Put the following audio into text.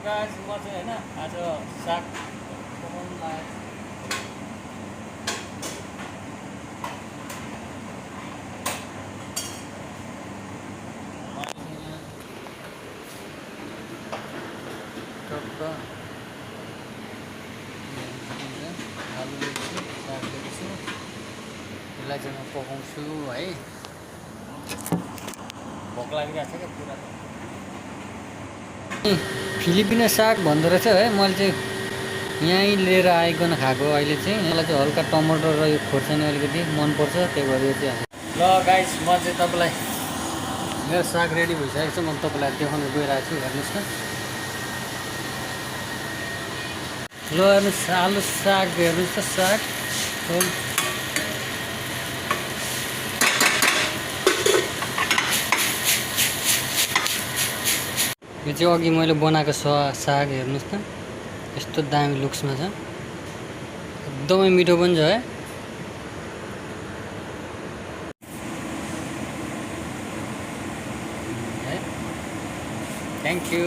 guys म चाहिँ हैन आज साग पकाउन लागेको टक्क आलु ल्याउँछु साग ल्याउँछु यसलाई चाहिँ म पकाउँछु है भोक लागिरहेको छ क्या पुरा फिलिपिनो साग भन्दो रहेछ है मैले चाहिँ यहीँ लिएर आइकन खाएको अहिले चाहिँ यसलाई चाहिँ हल्का टमाटर र यो खोर्सानी अलिकति मनपर्छ त्यही भएर यो चाहिँ ल गाइस म चाहिँ तपाईँलाई मेरो साग रेडी भइसकेको छ म तपाईँलाई देखाउन गइरहेको छु हेर्नुहोस् न ल हेर्नुहोस् आलु साग हेर्नुहोस् त साग यो चाहिँ अघि मैले बनाएको साग हेर्नुहोस् त यस्तो दामी लुक्समा छ एकदमै मिठो पनि छ है थ्याङ्क यू